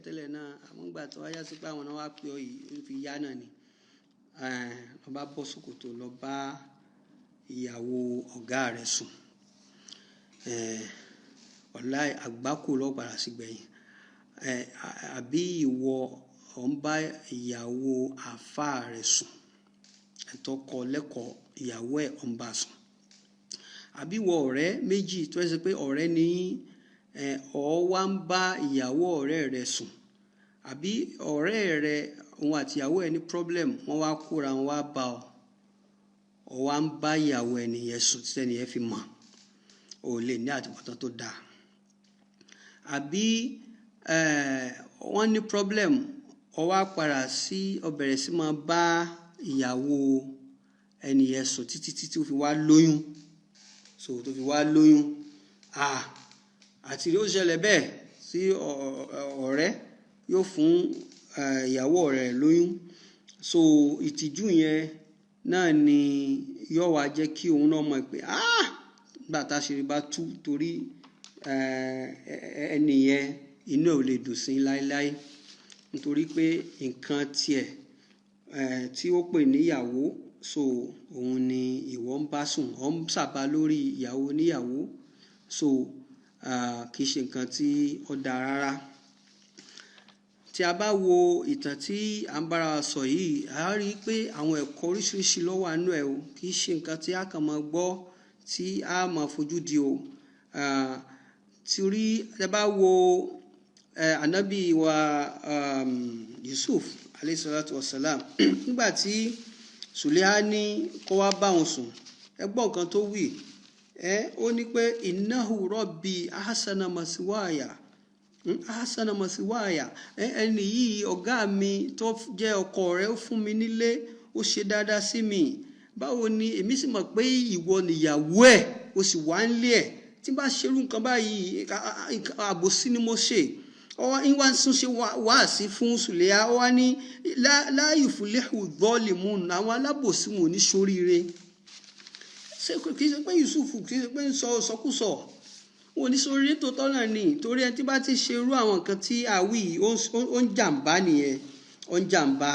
tẹ́lẹ̀ náà, àmọ́ ńgbà tó wáyá sí pé àwọn náà wá pè ọ́ yìí, ó fi yá náà ni. Lọ bá bọ́ ṣòkòtò, lọ bá ìyàwó ọ̀gá rẹ̀ sùn. Wàláì àgbákò ló padà sí gbẹ̀yìn. Àbí ìwọ ò ń bá ìyàwó àfáà rẹ̀ sùn, ẹni tó kọ́ lẹ́kọ̀ọ́, ìyàwó ẹ̀ ò ń bá sùn. Àbí ìwọ ọ̀rẹ́ méjì tó ṣe pé ọ̀rẹ́ ni yín, ọ̀ wá ń bá ìyàwó ọ̀rẹ́ rẹ sùn. Àbí ọ̀rẹ́ rẹ, òun àti ìyàwó ẹ ní problem, wọ́n wá kóra wọn wá bá ọ, ọ wá ń bá ìyàwó ẹni yẹn sùn tí ẹni yẹn fi mọ̀, ò lè ní àtúbọ̀tán tó dáa. Àbí wọ́n ní problem, ọ wá padà sí, ọ bẹ̀rẹ̀ sí máa bá ìyàwó ẹni yẹn sùn títí tí ó fi wá lóyún. So tó fi wá lóyún, ah, àti ó ṣẹlẹ̀ bẹ́ẹ̀ sí ọ̀rẹ́ yóò fún ìyàwó ọ̀rẹ́ rẹ̀ lóyún. So ìtìjú yẹn náà ni yóò wá jẹ́ kí òun náà mọ̀ pé, ah, nígbà táṣìírí bá tú, torí ẹni yẹn inú ẹ̀ ò lè dùn sí láéláé, nítorí pé nǹkan tiẹ̀ tí ó pè níyàwó, so òun ni ìwọ ń bá sùn, ò ń sàbá lórí ìyàwó oníyàwó. So kì í ṣe nǹkan tí ó dáa rárá. Tí a bá wo ìtàn tí à ń bára wa sọ yìí, a rí i pé àwọn ẹ̀kọ́ oríṣiríṣi ló wà nínú ẹ̀ o. Kì í ṣe nǹkan tí a kàn máa gbọ́ tí a máa fojú di o. Torí tí a bá wo Ànábì wa Yusuf alayhi salatu wassalam, nígbà tí Sùlíhá ní kó wá bá òun sùn, ẹ gbọ́ nǹkan tó wí. Ó ní pé innahu rabbi ahsana maswaya, ahsana maswaya. Ẹni yìí, ọ̀gá mi tó jẹ́ ọkọ rẹ̀, ó fún mi nílé, ó ṣe dáadáa sí mi. Báwo ni èmi sì mọ̀ pé ìwọ nìyàwó ẹ̀, o sì wá ń lé ẹ̀? Tí n bá ṣerú nǹkan báyìí, àbòsí ni mo ṣe. Ń wá tún ṣe wáàsí fún Sùlíhá, ó wá ní la yuflihu dhalimun, àwọn alábòsí wọn ò ní ṣoríire. Ṣé kì í ṣe pé Yusuf kì í ṣe pé ń sọ sọkúsọ, wọn ò ní ṣoríire tó tọ́ náà ni, torí ẹni tí bá ti ṣe irú àwọn nǹkan tí a wí yìí, ó ń jàǹbá nìyẹn, ó ń jàǹbá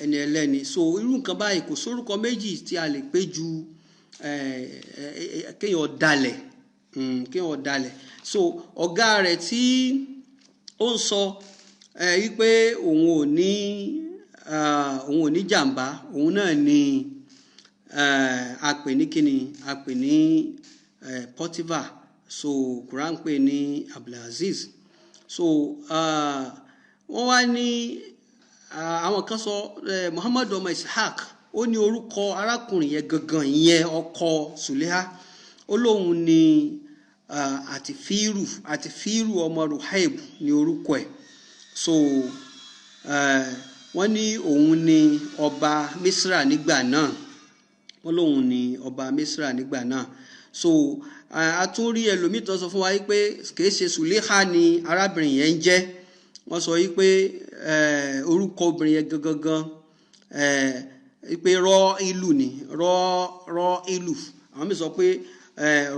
ẹni ẹlẹ́ni. So irú nǹkan báyìí, kò sórúkọ méjì tí a lè pé ju kéèyàn dalẹ̀, kéèyàn dalẹ̀. So ọ̀gá rẹ̀ tí ó ń sọ wípé òun ò ní jàǹbá, òun náà ni a pè ní kíni, a pè ní Potiphar. So Quran pè ní Abdulaziz. So wọ́n wá ní àwọn kan sọ, Muhammad ọmọ Ishaq, ó ní orúkọ arákùnrin yẹn gangan, ìyẹn ọkọ Suleha, ó lóun ní Àtìfírù, Àtìfírù ọmọ Ruhaib ní orúkọ ẹ̀. So wọ́n ní òun ní ọba Misra nígbà náà, wọ́n lóun ní ọba Misra nígbà náà. So a tún rí ẹlòmíì tó sọ fún wa pé kìí ṣe Suleha ni arábìnrin yẹn ń jẹ́. Wọ́n sọ wípé orúkọ obìnrin yẹn gangan, wípé rọ ìlú ni, rọ rọ ìlú. Àwọn míì sọ pé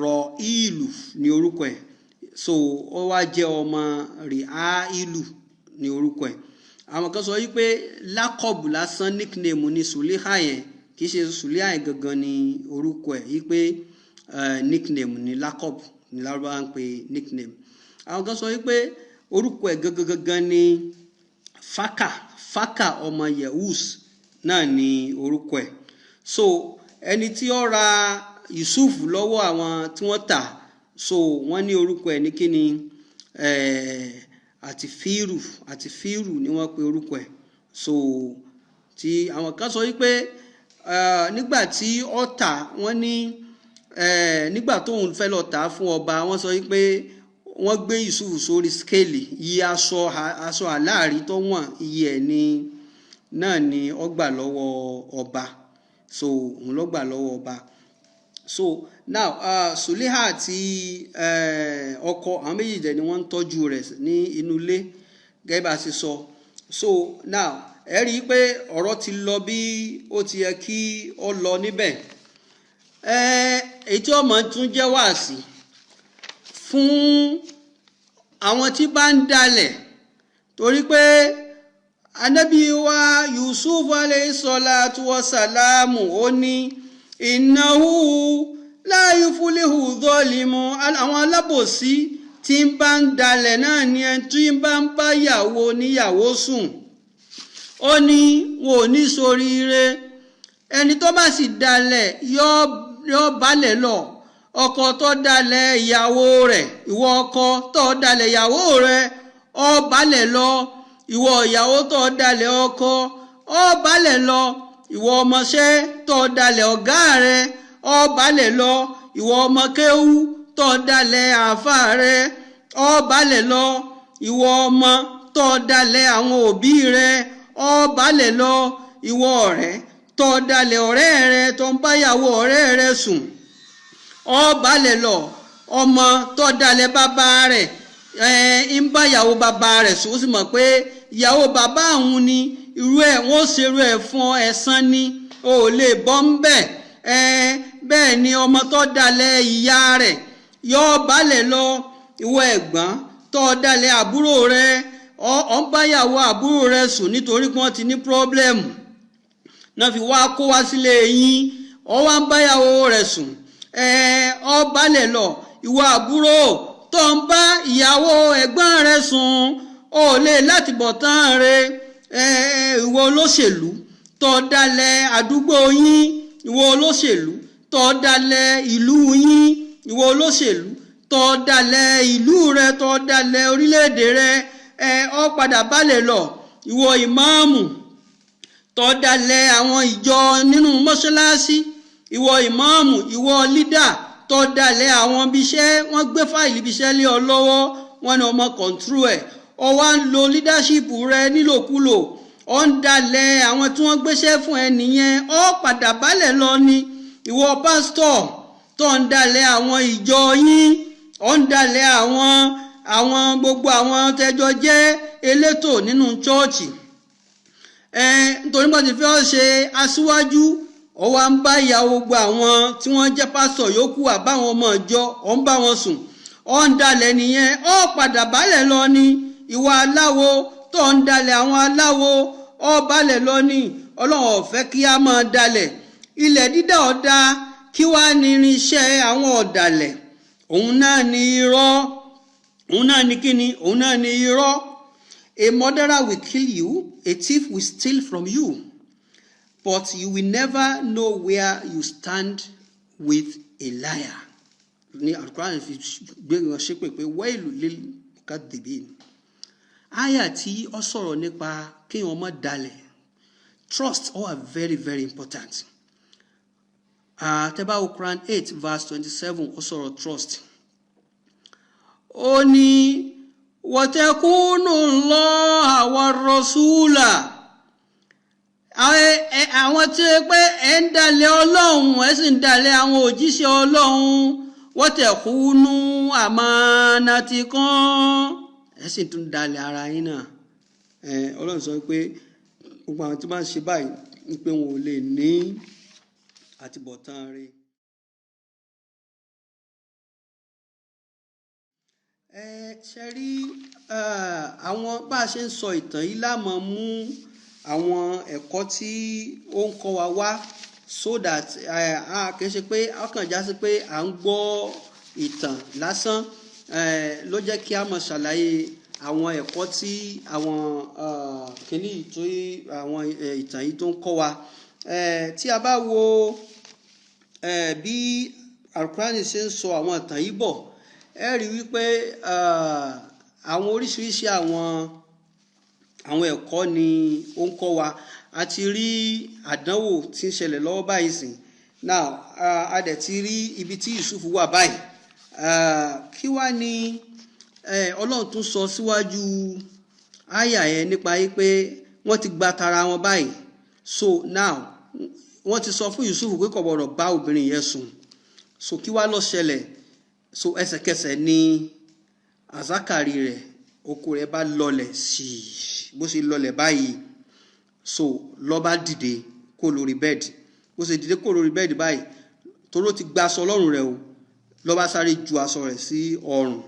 rọ ìlú ni orúkọ ẹ̀. So ó wá jẹ́ ọmọ rìá ìlú ní orúkọ ẹ̀. Àwọn kan sọ wípé lákọ̀bù lásán, nickname ni Suleha yẹn, kì í ṣe Suleha yẹn gangan ni orúkọ ẹ̀, wípé nickname ni, lákọ̀bù ni Lárúbáwá ń pè nickname. Àwọn kan sọ wípé orúkọ ẹ̀ gangan gangan ni Faka, Faka ọmọ Yehus náà ni orúkọ ẹ̀. So ẹni tí ó ra Yusuf lọ́wọ́ àwọn tí wọ́n tà, so wọ́n ní orúkọ ẹ̀ ní kíni, Àtìfírù, Àtìfírù ni wọ́n pe orúkọ ẹ̀. So tí àwọn kan sọ wípé nígbà tí ó tà, wọ́n ní nígbà tóun fẹ́ lọ tà á fún ọba, wọ́n sọ wípé wọ́n gbé Yusuf sórí scale, iye aṣọ àláàrí tó wọ̀n, iye ẹ̀ ní náà ni ó gbà lọ́wọ́ ọba. So òun ló gbà lọ́wọ́ ọba. So now Suleha àti ọkọ, àwọn méjì dẹ̀ ni wọ́n ń tọ́jú rẹ̀ ní inú ilé gẹ́gẹ́ bá a ṣe sọ. So now ẹ rí i pé ọ̀rọ̀ ti lọ bí ó ti yẹ kí ó lọ níbẹ̀. Èyí tí ọmọ tún jẹ́ wáàsí fún àwọn tí bá ń dalẹ̀. Torí pé Ànábì wa Yusuf alayhi salatu wa salamu ó ní innahu la yufulihu zalimu, àwọn alábòsí tí ń bá ń dalẹ̀ náà ni ẹni tí ń bá ń bá yàwó níyàwó sùn. Ó ní wọn ò ní ṣoríire, ẹni tó bá sì dalẹ̀ yóò balẹ̀ lọ. Ọkọ tó dalẹ̀ ìyàwó rẹ̀, ìwọ ọkọ tó dalẹ̀ ìyàwó rẹ̀, ó balẹ̀ lọ. Ìwọ ìyàwó tó dalẹ̀ ọkọ, ó balẹ̀ lọ. Ìwọ ọmọṣẹ́ tó dalẹ̀ ọ̀gá rẹ̀, ó balẹ̀ lọ. Ìwọ ọmọ kéwú tó dalẹ̀ àáfàá rẹ̀, ó balẹ̀ lọ. Ìwọ ọmọ tó dalẹ̀ àwọn òbí rẹ̀, ó balẹ̀ lọ. Ìwọ ọ̀rẹ́ tó dalẹ̀ ọ̀rẹ́ rẹ̀, tó ń báyàwó ọ̀rẹ́ rẹ̀ sùn, ó balẹ̀ lọ. Ọmọ tó dalẹ̀ bàbá rẹ̀, ń báyàwó bàbá rẹ̀ sùn, ó sì mọ̀ pé ìyàwó bàbá òun ni, irú ẹ̀ wọ́n ṣerú ẹ̀ fún ẹ̀san ni, o ò lè bọ́ ń bẹ̀. Bẹ́ẹ̀ ni ọmọ tó dalẹ̀ ìyá rẹ̀ yóò balẹ̀ lọ. Ìwọ ẹ̀gbọ́n tó dalẹ̀ àbúrò rẹ̀, ó ń báyàwó àbúrò rẹ̀ sùn nítorí pé wọ́n ti ní pírọ́blẹ́mù náà fi wá kó wá sílé yín, ó wá ń báyàwó rẹ̀ sùn, ó balẹ̀ lọ. Ìwọ àbúrò tó ń bá ìyàwó ẹ̀gbọ́n rẹ̀ sùn, ó lè láti bọ̀ tán rẹ̀. Ìwọ olóṣèlú tó dalẹ̀ àdúgbò yín, ìwọ olóṣèlú tó dalẹ̀ ìlú yín, ìwọ olóṣèlú tó dalẹ̀ ìlú rẹ, tó dalẹ̀ orílẹ̀-èdè rẹ, ó padà balẹ̀ lọ. Ìwọ ìmáàmù tó dalẹ̀ àwọn ìjọ nínú mọ́ṣáláṣí, ìwọ ìmáàmù, ìwọ lídà tó dalẹ̀ àwọn ibiṣẹ́, wọ́n gbé fáìlì ibiṣẹ́ lé ọ lọ́wọ́, wọ́n ní ọmọ kọ̀ǹtúrò ẹ̀, ọ wá ń lo leadership rẹ nílòkulò, ọ ń dalẹ̀ àwọn tí wọ́n gbéṣẹ́ fún ẹ nìyẹn, ọ padà balẹ̀ lọ ni. Ìwọ pásítọ̀ tó ń dalẹ̀ àwọn ìjọ yín, ọ ń dalẹ̀ àwọn gbogbo àwọn tẹjọ jẹ́ elétò nínú chọ́ọ̀chì, nítorí wọ́n ti fẹ́ ọ́ ṣe aṣíwájú, ọ wá ń bá ìyàwó gbogbo àwọn tí wọ́n jẹ́ pásítọ̀ yòókù àbáwọn ọmọ ìjọ, ọ ń bá wọn sùn, ọ ń dalẹ̀ nìyẹn, ọ padà balẹ̀ lọ ni. Ìwà aláwo tó ń dalẹ̀ àwọn aláwo, ọ balẹ̀ lọ ni. Ọlọ́run ò fẹ́ kí a máa dalẹ̀. Ilẹ̀ dídá ọ̀dà, kí wàá ní irinṣẹ́ àwọn ọ̀dàlẹ̀? Òun náà ní irọ́. Òun náà ní kíni? Òun náà ní irọ́. A murderer will kill you, a thief will steal from you, but you will never know where you stand with a liar. Ní Al-Qur'an fi gbé wọn ṣépè pé wailu lil mukadhibin. Àyà tí ó sọ̀rọ̀ nípa kéèyàn má dalẹ̀, trust all are very very important. Tẹ́ bá wo Quran 8 verse 27, ó sọ̀rọ̀ trust. Ó ní watakunullaha war-rasula, àwọn tí ó pé ẹ̀ ń dalẹ̀ Ọlọ́run, ẹ̀ sì ń dalẹ̀ àwọn òjíṣẹ́ Ọlọ́run, watakunu amanatikum, ẹ̀ sì tún dalẹ̀ ara yín náà. Ọlọ́run sọ pé gbogbo àwọn tí wọ́n ń ṣe báyìí ń pé wọn ò lè ní àtibọ̀tán rẹ̀. Ṣe rí àwọn bá a ṣe ń sọ ìtàn yìí la máa mú àwọn ẹ̀kọ́ tí ó ń kọ́ wa wá, so that a kì í ṣe pé ọkàn já sí pé à ń gbọ́ ìtàn lásán, ló jẹ́ kí a máa ṣàlàyé àwọn ẹ̀kọ́ tí àwọn kìíní tó àwọn ìtàn yìí tó ń kọ́ wa. Tí a bá wo bí Al-Qur'ani ṣe ń sọ àwọn ìtàn yìí bọ̀, ẹ rí wípé àwọn oríṣiríṣi àwọn ẹ̀kọ́ ni ó ń kọ́ wa. A ti rí àdánwò tí ń ṣẹlẹ̀ lọ́wọ́ báyìí sìn. Now a dẹ̀ ti rí ibi tí Yusuf wà báyìí. Kí wá ní Ọlọ́run tún sọ síwájú àyà yẹn nípa yìí pé wọ́n ti gba tara wọn báyìí. So now wọ́n ti sọ fún Yusuf pé kò gbọdọ̀ bá obìnrin yẹn sùn. So kí wá ló ṣẹlẹ̀? So ẹsẹ̀kẹsẹ̀ ni àzákàrí rẹ̀, oko rẹ̀ bá lọlẹ̀ sí i. Bó ṣe lọlẹ̀ báyìí, so ló bá dìde kó lórí bẹ́ẹ̀dì. Bó ṣe dìde kó lórí bẹ́ẹ̀dì báyìí, toró ti gba aṣọ ọlọ́run rẹ̀ o, ló bá sáré ju aṣọ rẹ̀ sí ọrùn.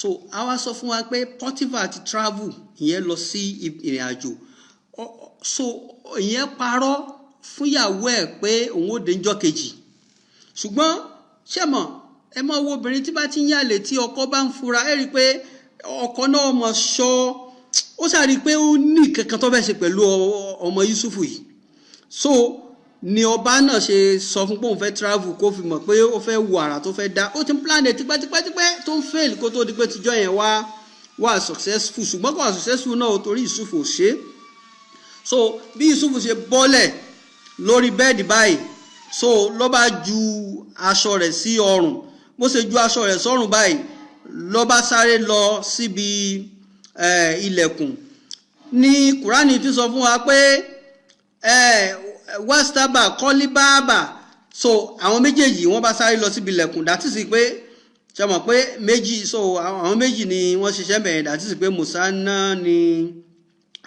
So a wá sọ fún wa pé Potiphar ti travel, ìyẹn lọ sí ìrìn àjò. So ìyẹn parọ́ fún ìyàwó ẹ̀ pé òun ó dé níjọ́ kejì. Ṣùgbọ́n ṣé mọ̀, ẹ máa wo obìnrin tí bá ti ń yàlè, tí ọkọ bá ń fura, ẹ rí i pé ọkọ náà mọ̀ ṣọ́. Ó ṣàrí pé ó ní kankan tó fẹ́ ṣe pẹ̀lú ọmọ Yusufu yìí. So ni ọba náà ṣe sọ fún pé òun fẹ́ travel, kó fi mọ̀ pé ó fẹ́ wo àrà tó fẹ́ dá. Ó ti ń plan ẹ̀ tipẹ́tipẹ́tipẹ́ tó ń fail, kó tó di pé tíjọ́ yẹn wá wá successful. Ṣùgbọ́n kò wá successful náà, torí Yusufu ò ṣe. So bí Yusufu ṣe bọ́lẹ̀ lórí bẹ́ẹ̀dì báyìí, so ló bá ju aṣọ rẹ̀ sí ọrùn. Bó ṣe ju aṣọ rẹ̀ sọ́rùn báyìí, ló bá sáré lọ síbi ilẹ̀kùn. Ní Kùránì ti sọ fún wa pé wastaba kọ́líbáàbà. So àwọn méjèèjì, wọ́n bá sáré lọ síbi ilẹ̀kùn. That is pé, ṣe mọ̀ pé méjì, so àwọn méjì ni wọ́n ṣiṣẹ́ bẹ̀rẹ̀. That is pé Musa náà ni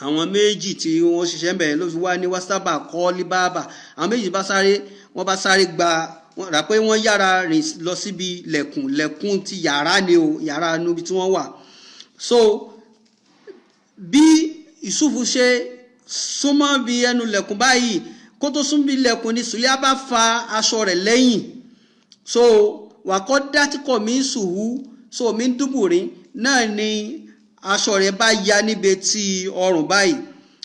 àwọn méjì tí wọ́n ṣiṣẹ́ bẹ̀rẹ̀ ló fi wá ní wastaba kọ́líbáàbà. Àwọn méjì bá sáré, wọ́n bá sáré gba, wọ́n rà pé wọ́n yára rìn lọ síbi lẹ̀kùn. Lẹ̀kùn ti yàrá ni o, yàrá níbi tí wọ́n wà. So bí Yusufu ṣe súnmọ́ bí ẹnu lẹ̀kùn báyìí, kó tó sún bí lẹ̀kùn ni Sùlíà bá fa aṣọ rẹ̀ lẹ́yìn. So wàkọ́ dátìkọ̀ mi sùhú, so mi ń dúbùrín náà ni aṣọ rẹ̀ bá ya níbi tí ọrùn báyìí.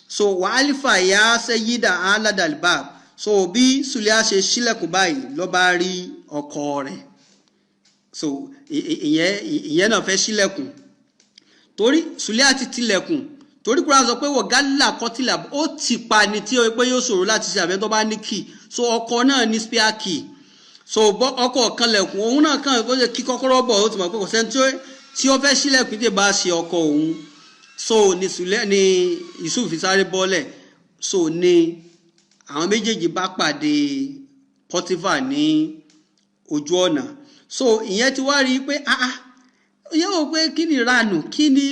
So wàhálífà yá sẹ́yídà aládàlbà. So bí Sùlíà ṣe ṣílẹ̀kùn báyìí, ló bá rí ọkọ rẹ̀. So ìyẹn náà fẹ́ ṣílẹ̀kùn, torí Sùlíà ti tilẹ̀kùn, torí kúrò sọ pé wọ̀gálà kọtìlà, ó ti pa ni tí ó pé yóò ṣòro láti ṣe àbẹ́ tó bá ní key. So ọkọ náà ní spare key. So ọkọ kan lẹ̀kùn, òun náà kàn ó ṣe kí kọ́kọ́rọ́ bọ̀, ó ti mọ̀ pé kò sẹ́ni tí ó fẹ́ ṣílẹ̀kùn tí bá ṣe ọkọ òun. So ní Sùlẹ̀ ní Yusuf fi sáré bọ́lẹ̀. So ní àwọn méjèèjì bá pàdé Potiphar ní ojú ọ̀nà. So ìyẹn ti wá rí i pé, ah ah, yóò wò pé kí ni ìranù, kí ni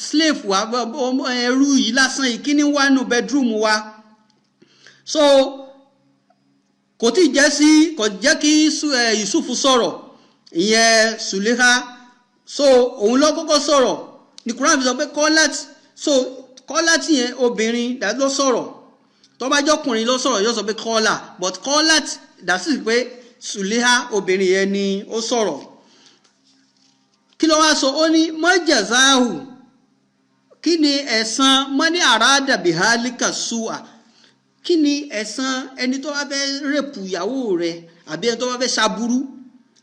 slave wa, ẹrú yìí lásán yìí, kí ni wà nù bedroom wa? So kò tí jẹ́ sí, kò jẹ́ kí Yusuf sọ̀rọ̀, ìyẹn Suleha. So òun ló kọ́kọ́ sọ̀rọ̀ ní Quran fi sọ pé kọ́lát. So kọ́lát yẹn, obìnrin ló sọ̀rọ̀. Tó bá jọkùnrin ló sọ̀rọ̀, yóò sọ pé kọ́là, but kọ́lát dàsí pé Suleha, obìnrin yẹn ni ó sọ̀rọ̀. Kí ló wá sọ? Ó ní mọ́jàzáhù, kí ni ẹ̀san mọ́ní àràádà bìhálíkà ṣùà? Kí ni ẹ̀san ẹni tó bá fẹ́ rape ìyàwó rẹ̀, àbí ẹni tó bá fẹ́ ṣaburú?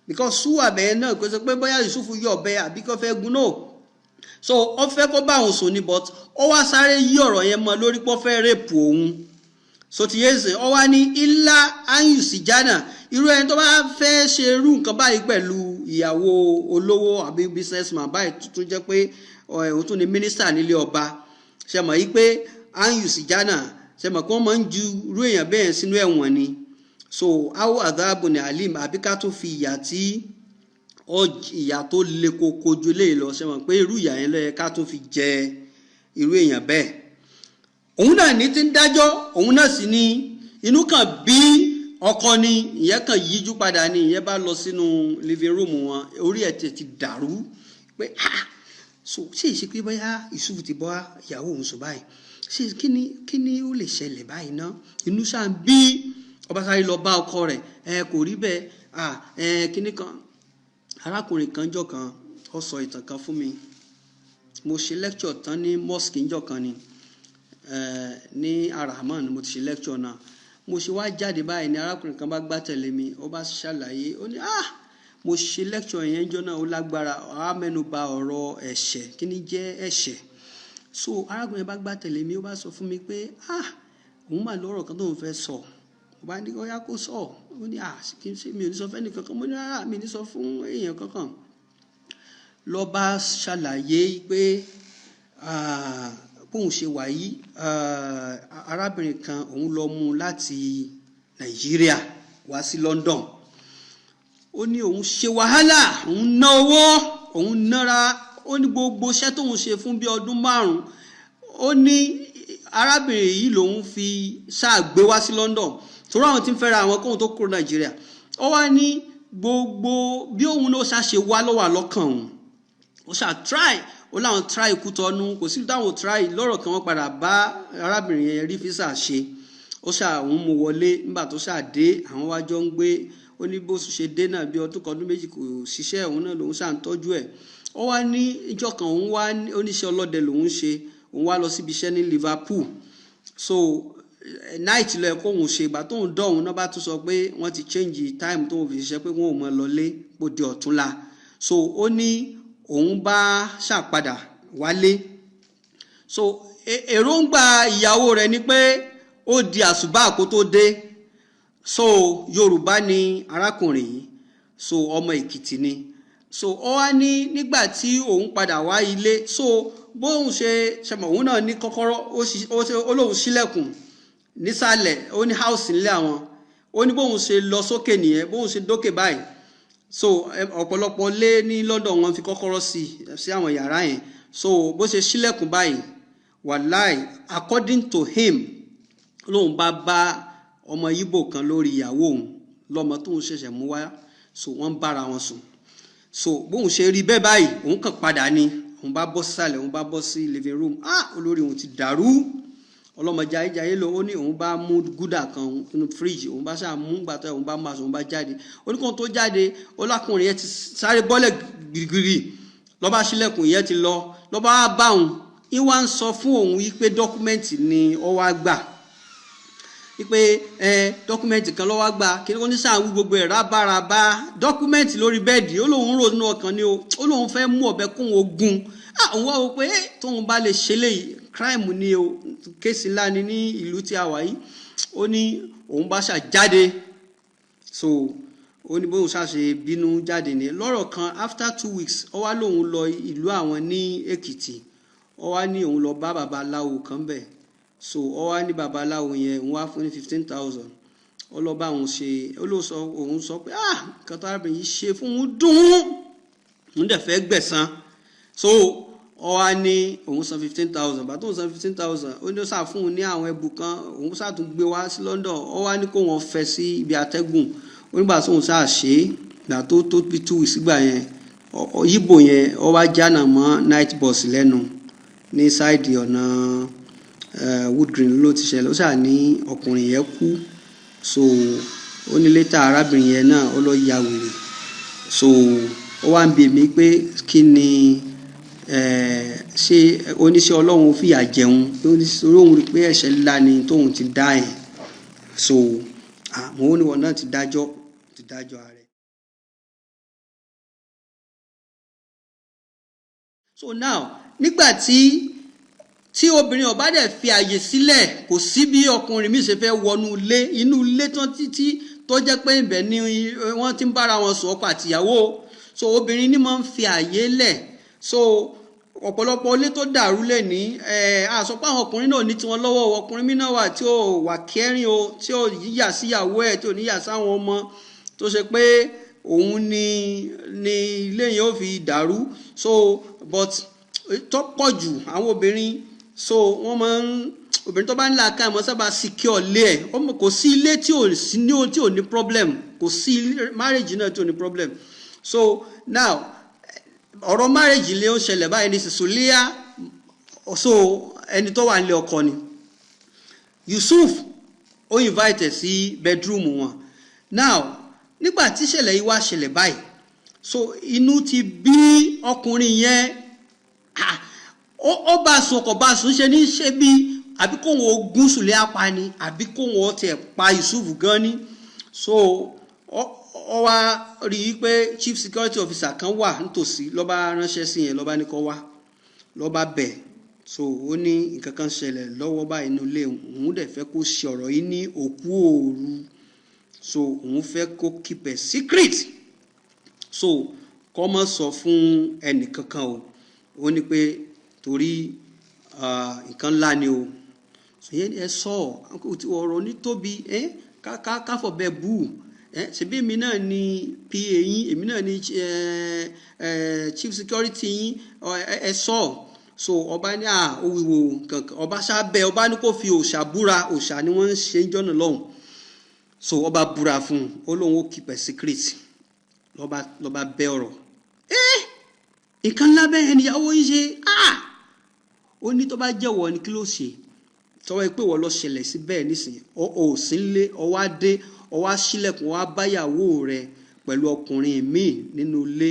Because ṣùà bẹ́ẹ̀ náà kò sọ pé bóyá Yusufu yọ̀ bẹ́ẹ̀ àbí kò fẹ́ gun náà. So ó fẹ́ kó bá òun sùn ni, but ó wá sáré yí ọ̀rọ̀ yẹn mọ́ lórí pé ó fẹ́ rape òun. So ti yé sè, ọ wá ní ilá ayùsìjánà. Irú ẹni tó bá fẹ́ ṣe irú nǹkan báyìí pẹ̀lú ìyàwó olówó àbí businessman báyìí, tuntun jẹ́ pé òun tún ni mínísítà nílé ọba, ṣe mọ̀ yí pé ayùsìjánà, ṣe mọ̀ pé wọ́n máa ń ju irú èèyàn bẹ́ẹ̀ sínú ẹ̀wọ̀n ni. So awo adhabun alim, àbí ká tún fi ìyà tí ìyà tó le koko ju eléyìí lọ. Ṣe mọ̀ pé irú ìyà yẹn ló yẹ ká tún fi jẹ irú èèyàn bẹ́ẹ̀? Òun náà ní ti ń dájọ́, òun náà sì ní inú kan bí ọkọ ni. Ìyẹn kan yíjú padà ni, ìyẹn bá lọ sínú living room wọn. Orí ẹ̀ ti dàrú pé, ah, so ṣé ìṣe pé bóyá Yusuf ti bọ́ ìyàwó òun sùn báyìí? Ṣé kí ni ó lè ṣẹlẹ̀ báyìí ná? Inú ṣáà ń bí ọba, sáré lọ bá ọkọ rẹ̀. Ẹ kò rí bẹ́ẹ̀. Ah, ẹ kíní kan, arákùnrin kan jọ kan, ó sọ ìtàn kan fún mi. Mo ṣe lecture tán ní mosque njọ́ kan ni, ní Arahman mo ti ṣe lecture náà. Mo ṣe wá jáde báyìí ní arákùnrin kan bá gbá tẹ̀lé mi. Ó bá ṣàlàyé, ó ní, ah, mo ṣe lecture yẹn jọ náà, ó lágbára, á mẹ́nu bà ọ̀rọ̀ ẹ̀ṣẹ̀, kí ni jẹ́ ẹ̀ṣẹ̀. So arákùnrin bá gbá tẹ̀lé mi, ó bá sọ fún mi pé, ah, òun mà lọ́rọ̀ kan tóun fẹ́ sọ. Mo bá ní ó yá, kó sọ. Ó ní, ah, kí n ṣe mi ò ní sọ fẹ́ni kankan. Mo ní rárá, mi ní sọ fún èèyàn kankan. Ló bá ṣàlàyé pé bóun ṣe wà yìí, arábìnrin kan òun lọ mú láti Nàìjíríà wá sí London. Ó ní òun ṣe wàhálà, òun ná owó, òun nára. Ó ní gbogbo iṣẹ́ tóun ṣe fún bí ọdún 5, ó ní arábìnrin yìí lòun fi ṣáà gbé wá sí London, torí àwọn tí ń fẹ́ra àwọn kóun tó kúrò Nàìjíríà. Ó wá ní gbogbo bí òun náà ṣàṣe wá lọ́wọ́ lọ́kàn òun. Ó ṣáà try, ó láwọn try Kútọ́nù, kò sí táwọn try. Lọ́rọ̀ kan, wọ́n padà bá arábìnrin yẹn rí visa ṣe. Ó ṣáà òun mú wọlé. Nígbà tó ṣáà dé, àwọn wá jọ ń gbé. Ó ní bó ṣe dé náà, bí ọdún kan, ọdún 2, kò ṣiṣẹ́, òun náà lòun ṣáà ń tọ́jú ẹ̀. Ó wá ní ìjọ́ kan, òun wá oníṣẹ́ ọlọ́dẹ lòun ṣe, òun wá lọ síbi iṣẹ́ ní Liverpool. So night lọ ẹ kóun ṣe. Ìgbà tóun dọ̀hún náà, bá tún sọ pé wọ́n ti change time tóun fi ṣiṣẹ́, pé wọ́n ò mọ lọlé, kó di ọ̀túnla. So ó ní òun bá ṣàpadà wálé. So èròǹgbà ìyàwó rẹ̀ ni pé ó di àsùbá kó tó dé. So Yorùbá ni arákùnrin yìí, so ọmọ Èkìtì ni. So ó wá ní nígbà tí òun padà wá ilé, so bóun ṣe ṣẹmọ, òun náà ní kọ́kọ́rọ́, ó lóun ṣílẹ̀kùn nísàlẹ̀. Ó ní house nílé àwọn. Ó ní bóun ṣe lọ sókè nìyẹn. Bóun ṣe dókè báyìí, so ọ̀pọ̀lọpọ̀ lé ní London, wọ́n fi kọ́kọ́rọ́ sí àwọn yàrá yẹn. So bó ṣe ṣílẹ̀kùn báyìí, wàláì, according to him, lóun bá bá ọmọ Ìgbò kan lórí ìyàwó òun, lọ́mọ tóun ṣẹ̀ṣẹ̀ mú wá. So wọ́n ń bára wọn sùn. So bóun ṣe rí bẹ́ẹ̀ báyìí, òun kàn padà ni, òun bá bọ́ sísàlẹ̀, òun bá bọ́ sí living room. Ah, olórí òun ti dàrú, ọlọ́mọ jayéjayé lọ. Ó ní òun bá mú Gulder kan nínú fíríjì, òun bá ṣáà mú gbàtọ́, òun bá máa sọ, òun bá jáde. Oníkan tó jáde, ó lákùnrin yẹn ti sáré bọ́lẹ̀ gbìrìgbìrì, lọ́ba sílẹ̀kùn yẹn ti lọ, lọ́ba wá bá òun. Ìwà ń sọ fún òun wípé document ni ó wá gbà, wípé ẹ document kan ló wá gbà. Kí ló ní sáà wí gbogbo ẹ̀ rábàràbà, document lórí bed. Ó lóun rò nínú ọkàn ni o, ó lóun fẹ́ mú ọ̀bẹ kóun ogun. Òun wá wò pé tóun bá lè ṣe léyìí, crime ni o, case ńlá ni ní ìlú tí a wà yìí. Ó ní òun bá ṣà jáde. So ó ní bóun ṣàṣe bínú jáde ní. Lọ́rọ̀ kan, after 2 weeks, ó wá lóun lọ ìlú àwọn ní Èkìtì. Ó wá ní òun lọ bá babaláwo kan bẹ̀. So ó wá ní babaláwo yẹn, òun wá fún ní 15,000. Ó lọ bá òun ṣe. Ó ló sọ, òun sọ pé, ah, nǹkan tó arábìnrin yìí ṣe fún òun dùn, òun dẹ̀ fẹ́ gbẹ̀san. So ó wá ní òun san 15,000. Bàtà òun san 15,000, ó ní ó sà fún òun ní àwọn ẹbù kan, òun sà tún gbé wá sí London. Ó wá ní kó wọn fẹ́ sí ibi atẹ́gùn. Ó nígbà tó òun sà ṣe é, gbà tó bí 2 weeks gbà yẹn, yíbò yẹn, ó wá jánà mọ́ night bus lẹ́nu ní side ọ̀nà Wood Green ló ti ṣẹlẹ̀. Ó sà ní ọkùnrin yẹn kú. So ó ní later, arábìnrin yẹn náà, ó lọ ya wèrè. So ó wá ń bi mí pé kí ni ṣé oníṣẹ́ Ọlọ́run fìyà jẹun, torí òun rí i pé ẹ̀ṣẹ̀ ńlá ni tóun ti dá yẹn. So àmọ́ ó ní wọn náà ti dájọ́ ààrẹ. So now, nígbà tí obìnrin ó bá dẹ̀ fi àyè sílẹ̀, kò sí bí ọkùnrin mi ṣe fẹ́ wọnú ilé, inú ilé tán títí tó jẹ́ pé ibẹ̀ ni wọ́n ti ń bára wọn sùn, ọkọ àtìyàwó. So obìnrin ní máa ń fi àyè lẹ̀. So ọ̀pọ̀lọpọ̀ ilé tó dàrú lè ní ẹ̀ àsọ pé àwọn ọkùnrin náà ní tiwọn lọ́wọ́. Ọkùnrin mi náà wà tí ó wà kẹrin o, tí ó yíyà síyàwó ẹ̀, tí ò níyà sáwọn ọmọ, tó ṣe pé òun ni ilé yẹn ó fi dàrú. So but tó pọ̀ jù, àwọn obìnrin, so wọ́n máa ń, obìnrin tó bá ń làákàyè mọ́ sábà secure ilé ẹ̀. Kò sí ilé tí ò sí ní, tí ò ní problem. Kò sí marriage náà tí ò ní problem. So now, ọ̀rọ̀ marriage lè ń ṣẹlẹ̀ báyìí ní Sùlíyà. So ẹni tó wà nílé ọkọ ni Yusuf, ó invite sí bedroom wọn. Now, nígbà tí ìṣẹ̀lẹ̀ yìí wá ṣẹlẹ̀ báyìí, so inú ti bí ọkùnrin yẹn. Ó bá sùn, ọkọ̀ bá sùn, ṣe ní ṣe bí àbí kóun ó gún Sùlẹ̀ apá ni, àbí kóun ó tiẹ̀ pa Yusuf gan ni. So ó wá rí i pé chief security officer kan wà nítòsí, ló bá ránṣẹ́ sí yẹn, ló bá ní kó wá, ló bá bẹ̀. So ó ní nǹkan kan ṣẹlẹ̀ lọ́wọ́ báyìí nínú ilé, òun dẹ̀ fẹ́ kó ṣe ọ̀rọ̀ yìí ní òkú òru. So òun fẹ́ kó keep a secret, so kó má sọ fún ẹnì kankan o. Ó ní pé torí nǹkan ńlá ni o. So yẹn ẹ sọ ọ̀rọ̀ ní tóbi ká fọ̀bẹ bù ẹ. Ṣebí èmi náà ni PA yín, èmi náà ni chief security yín, ẹ sọ. So ọba ní à ó wíwo kankan. Ọba sábẹ, ọba ní kó fi òòṣà búra. Òòṣà ni wọ́n ń ṣe ń jọ́nà lọ́hùn. So ọba búra fún un, ó lóun ó keep a secret. Lọ́ba bẹ́ ọ̀rọ̀. Nǹkan ńlá bẹ́ẹ̀ níyàwó yín ṣe. Ó ní tó bá jẹ́wọ́ ni, kí ló ṣe? Tọ́wọ́ pé wọ́n lọ ṣẹlẹ̀ sí bẹ́ẹ̀ nísìnyí, ọ ò sí nílé, ọ wá dé, ọ wá ṣílẹ̀kùn, ọ wá báyàwó rẹ pẹ̀lú ọkùnrin míì nínú ilé.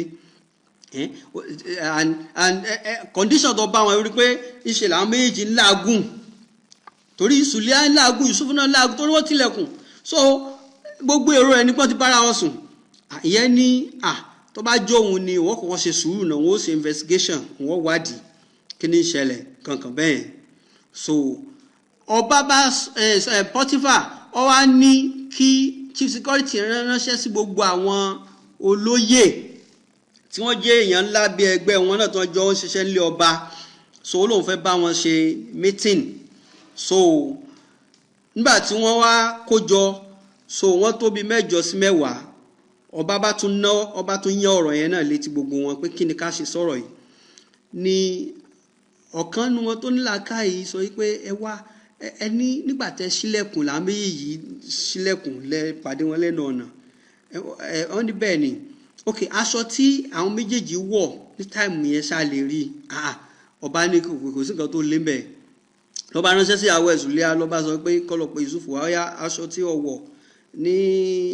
And condition tó bá wọn rí pé ìṣe làwọn méjèèjì ń làágùn, torí Sùlíà ń làágùn, Yusuf náà ń làágùn, torí wọ́n tilẹ̀kùn. So gbogbo èrò ẹ̀ nípọ́n ti bára wọn sùn. Ìyẹn ní tó bá jó òun ni, wọ́n kọ́kọ́ ṣe sùúrù náà, wọ́n ó ṣe investigation, wọ́n wádìí kí ni ń ṣẹlẹ̀ kankan bẹ́ẹ̀. So ọba bá Pọtífà, ó wá ní kí chief security ránṣẹ́ sí gbogbo àwọn olóyè tí wọ́n jẹ́ èèyàn ńlá bí ẹgbẹ́ wọn náà, tí wọ́n jọ ń ṣiṣẹ́ nílé ọba. So ó lóun fẹ́ bá wọn ṣe meeting. So nígbà tí wọ́n wá kó jọ, so wọ́n tó bí 8 sí 10. Ọba bá tún ná, ọba tún yán ọ̀rọ̀ yẹn náà létí gbogbo wọn pé kí ni ká ṣe sọ̀rọ̀ yìí. Ni ọ̀kan nu wọn tó ní làákàyè sọ wípé, ẹ wá, ẹ ní nígbà tẹ ṣílẹ̀kùn, làwọn méjèèjì ṣílẹ̀kùn lẹ pàdé wọn lẹ́nu ọ̀nà. Ẹ wọ́n ní bẹ́ẹ̀ ni. Ok, aṣọ tí àwọn méjèèjì wọ̀ ní time yẹn, ṣáà lè rí? Ọba ní kò sí nǹkan tó lé mbẹ̀. Lọ́ba ránṣẹ́ sí àwọn ẹ̀sùn léa, lọ́ba sọ pé kọ́lọ̀ pé Yusuf wá, ọ̀yá, aṣọ tí o wọ̀ ní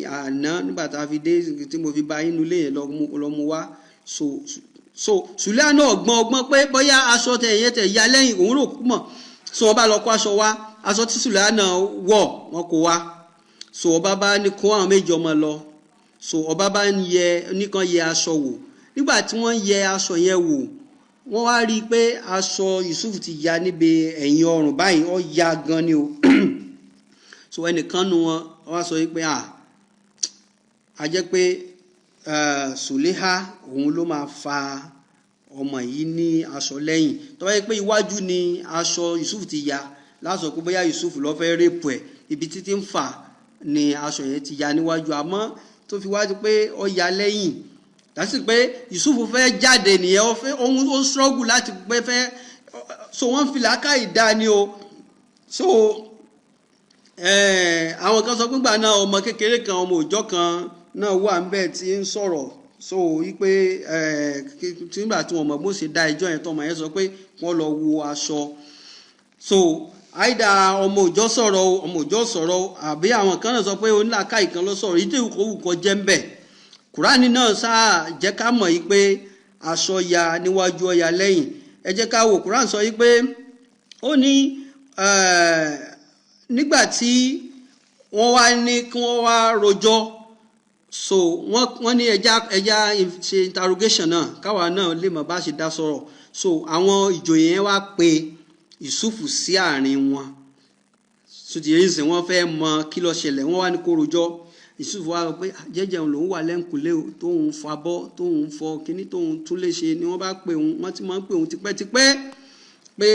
àná nígbà tá a fi dé, tí mo fi bá inú ilé yẹn, lọ mú wá. So Sùlẹ́à náà gbọ́n ọgbọ́n pé bóyá aṣọ tẹ yẹn tẹ ya lẹ́yìn, òun rò kú mọ̀. So wọ́n bá lọ kó aṣọ wá, aṣọ tí Sùlẹ́à náà wọ̀, wọ́n kó wá. So ọba bá ní kó àwọn méjì ọmọ lọ. So ọba bá ń yẹ nìkan yẹ aṣọ wò. Nígbà tí wọ́n yẹ aṣọ yẹn wò, wọ́n wá rí i pé aṣọ Yusuf ti ya níbi ẹ̀yìn ọrùn báyìí, ó ya gan ni o. So ẹnìkan nu wọn wá sọ pé a jẹ́ pé Sùlẹ́hà òun ló máa fa ọmọ yìí ní aṣọ lẹ́yìn. Tó bá yẹ pé iwájú ni aṣọ Yusuf ti ya, lásọ pé bóyá Yusuf ló fẹ́ rape ẹ̀, ibi títí ń fà ni aṣọ yẹn ti ya níwájú. Àmọ́ tó fi wájú pé ó ya lẹ́yìn, dásì pé Yusuf fẹ́ jáde nìyẹn, ó fẹ́ ohun ó struggle láti pé fẹ́. So wọ́n fi làákàyè dá ni o. So àwọn kan sọ pé gbà náà, ọmọ kékeré kan, ọmọ òòjọ́ kan náà wà níbẹ̀ tí ń sọ̀rọ̀. So wípé tí nígbà tí wọ́n mọ̀ bó ṣe dá ẹjọ́ yẹn, tọmọ yẹn sọ pé wọ́n lọ wo aṣọ. So àìdá ọmọ òòjọ́ sọ̀rọ̀ o, ọmọ òòjọ́ sọ̀rọ̀ o, àbí àwọn kan náà sọ pé onílàákàyè kan ló sọ̀rọ̀ yìí, tí kò wù kó jẹ́ ń bẹ̀. Kùránì náà sáà jẹ́ ká mọ̀ yìí pé aṣọ ya níwájú, ó ya lẹ́yìn. Ẹ jẹ́ ká wò. Kùránì sọ yìí pé ó ní nígbà tí wọ́n wá ní kí wọ́n wá rojọ́, so wọ́n ní ẹja ṣe interrogation náà, káwa náà lè mọ̀ bá ṣe dá sọ̀rọ̀. So àwọn ìjòyè yẹn wá pe Yusufu sí àárín wọn. So ti yẹn sìn, wọ́n fẹ́ mọ kí ló ṣẹlẹ̀. Wọ́n wá ní kó rojọ́. Yusufu wá sọ pé jẹ́jẹ́ òun lòún wà lẹ́ǹkùlé o, tóun fọ abọ́, tóun fọ kínní, tóun tún lè ṣe, ni wọ́n bá pè òun. Wọ́n ti máa ń pè òun tipẹ́tipẹ́ pé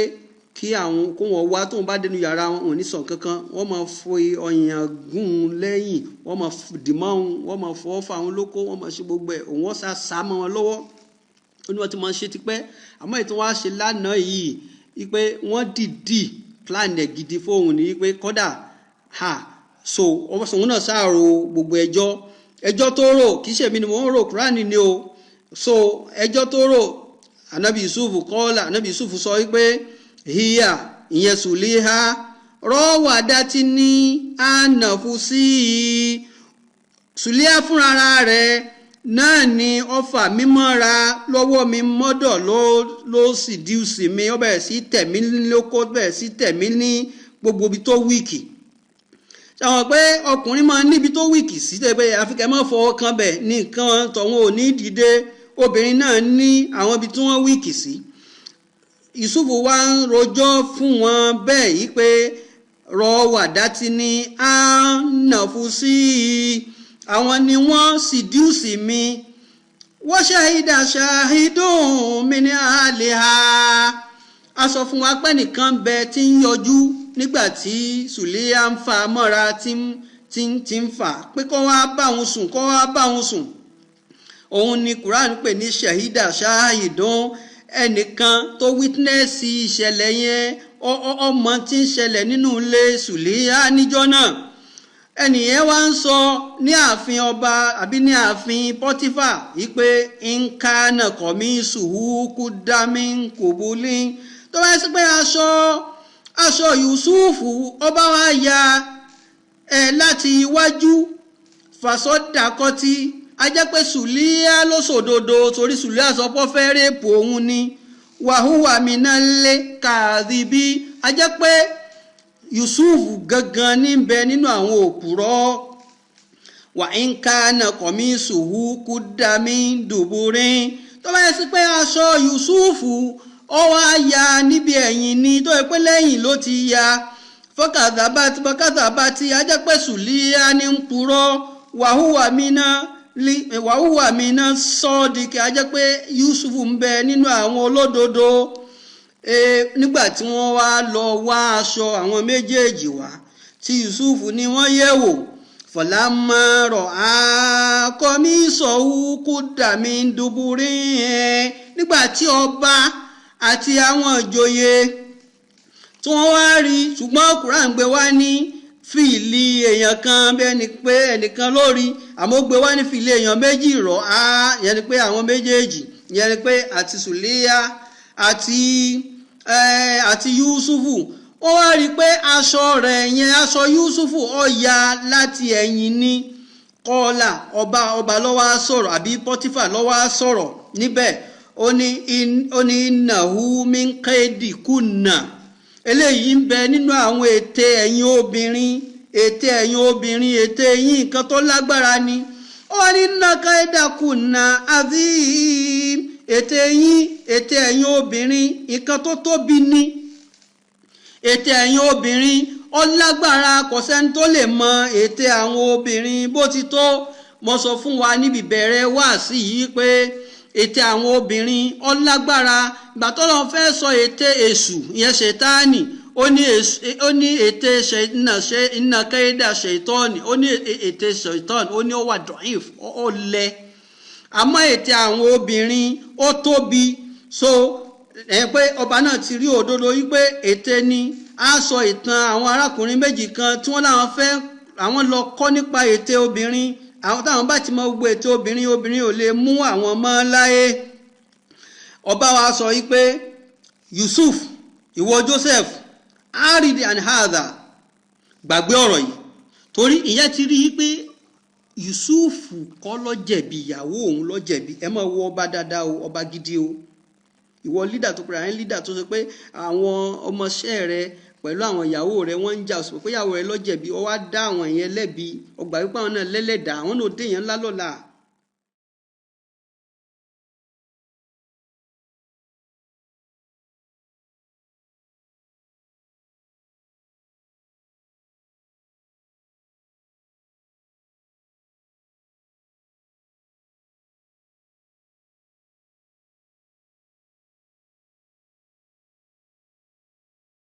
kí àwọn kó wọn wá. Tóun bá dénú yàrá wọn, ò ní sọ kankan, wọ́n máa fọ ọyàn gún un lẹ́yìn, wọ́n máa dìmọ́ òun, wọ́n máa fọwọ́ fà òun lóko, wọ́n máa ṣe gbogbo ẹ̀, òun wọ́n sá sá mọ́ wọn lọ́wọ́. Ó ní wọ́n ti máa ń ṣe tipẹ́, àmọ́ èyí tí wọ́n á ṣe lánàá yìí wípé wọ́n dìídì plan ẹ̀ gidi fóun ní wípé kọ́dà ha. So òun náà sáàrò gbogbo ẹjọ́. Ẹjọ́ tó rò, kì í ṣèmi ni mò ń rò, Kúránì ni o. So ẹjọ́ tó rò, Anabi Yusuf kọ́lá, Anabi Yusuf sọ wípé hiya, ìyẹn Sùlíhà, rọ́wàdátì ní ànàfùsí, Sùlíhà fúnra rẹ̀ náà ni ọfà mímọ́ra lọ́wọ́ mi mọ́dọ̀ ló sì díùsì mi, ó bẹ̀rẹ̀ sí tẹ̀mí lóko, bẹ̀rẹ̀ sí tẹ̀mí ní gbogbo ibi tó weak. Ṣàwọn pé ọkùnrin máa níbi tó weak sí, tẹ́ pé àfikẹ́ máa fọwọ́ kan bẹ̀ ní nǹkan tọ̀hún ò ní dìde. Obìnrin náà ní àwọn ibi tí wọ́n weak sí. Yusufu wá ń rojọ́ fún wọn bẹ́ẹ̀ yìí pé rọwàdátì ní ànàfùsí, àwọn ni wọ́n seduce mi. Wọ́n ṣahida shahidun min ahliha, a sọ fún wa pé nìkan bẹ tí ń yọjú nígbà tí Sùlíyà ń fa mọ́ra, tí ń fà pé kó wá bá òun sùn, kó wá bá òun sùn. Òun ni Quran pè ní shahida shahidun, ẹnìkan tó witness ìṣẹ̀lẹ̀ yẹn, ọmọ tí ń ṣẹlẹ̀ nínú ilé Sùlíyà níjọ́ náà. Ẹnìyẹn wá ń sọ ní ààfin ọba àbí ní ààfin Pọ́tífà wípé nkánà kọ̀mí sùhúkú dámí kòbólé, tó bá sí pé aṣọ Yusufu ọba wa ya ẹ láti iwájú, fàṣọdàkọtì, a jẹ́ pé Sùlíà ló sòdodo, torí Sùlíà sọ pé ó fẹ́ rèpù òun ni. Wàhùwà mìíràn lé kàdìbí, a jẹ́ pé Yusuf gangan ní bẹ nínú àwọn òpùrọ́. Wà ń ká na kọ̀mí sùhú kú dàmí dùbúrín, tó bá yẹ sí pé aṣọ Yusuf ó wá ya níbi ẹ̀yìn ni, tó yẹ pé lẹ́yìn ló ti ya, fọkàtàbàtì, a jẹ́ pé Sùlíà ní ń purọ́. Wàhùwà mìíràn sọ́ọ̀dìkì, a jẹ́ pé Yusuf ń bẹ nínú àwọn olódodo. Nígbà tí wọ́n wá lọ wá aṣọ àwọn méjèèjì wá, tí Yusuf ni wọ́n yẹ̀ wò, fọlámọ́rọ̀ akọmi sọ̀wù kú dàmí dùbúrí ẹ̀. Nígbà tí ọba àti àwọn ìjòyè tí wọ́n wá rí, ṣùgbọ́n Kùránì gbé wá ní fìlì èèyàn kan, bẹ́ẹ̀ ni pé ẹnìkan lórí, àmọ́ gbé wá ní fìlì èèyàn méjì rọ̀ á, yẹn ni pé àwọn méjèèjì, yẹn ni pé àti Sùlíyà àti Yusufu. Ó wá rí i pé aṣọ rẹ̀ yẹn, aṣọ Yusufu, ó ya láti ẹ̀yìn ni. Kọ́lá ọba ló wá sọ̀rọ̀, àbí Pọ́tífà ló wá sọ̀rọ̀ níbẹ̀. Ó ní innahu min kaydikunna, eléyìí ń bẹ nínú àwọn ète ẹ̀yin obìnrin, ète ẹ̀yin obìnrin, ète yín nǹkan tó lágbára ni. Ó wá ní inna kaydakunna azim, ète yín, ète ẹ̀yin obìnrin, nǹkan tó tóbi ni. Ète ẹ̀yin obìnrin ó lágbára, kò sẹ́ni tó lè mọ ète àwọn obìnrin bó ti tó. Mo sọ fún wa níbi bẹ̀rẹ̀ wáàsí yìí pé ète àwọn obìnrin ó lágbára. Ìgbà tó lọ́n fẹ́ sọ ète èṣù, ìyẹn ṣètáànì, ó ní ète iná kẹ́hìndà ṣètọ́ọ̀nì, ó ní ète ṣètọ́ọ̀nì, ó ní ó wà dọ̀yìn, ó lẹ. Àmọ́ ète àwọn obìnrin ó tóbi. So ẹ pé ọba náà ti rí òdodo wípé ète ni. A sọ ìtàn àwọn arákùnrin méjì kan tí wọ́n láwọn fẹ́ àwọn lọ kọ́ nípa ète obìnrin. Àwọn táwọn bá ti mọ gbogbo ète obìnrin, obìnrin ò lè mú àwọn mọ́ láyé. Ọba wa sọ wípé Yusuf, ìwọ Joseph, arid and hadha, gbàgbé ọ̀rọ̀ yìí, torí ìyẹn ti rí i pé Yusuf kọ́ ló jẹ̀bi, ìyàwó òun ló jẹ̀bi. Ẹ máa wo ọba dáadáa o, ọba gidi o. Ìwọ lídà tó pera ẹ̀ lídà, tó sọ pé àwọn ọmọọṣẹ́ rẹ pẹ̀lú àwọn ìyàwó rẹ wọ́n ń jà, sọ pé ìyàwó rẹ ló jẹ̀bi, ó wá dá àwọn yẹn lẹ́bi, ọgbà wípé àwọn náà lẹ́lẹ́dàá, àwọn náà dé yẹn ńlá lọ́la.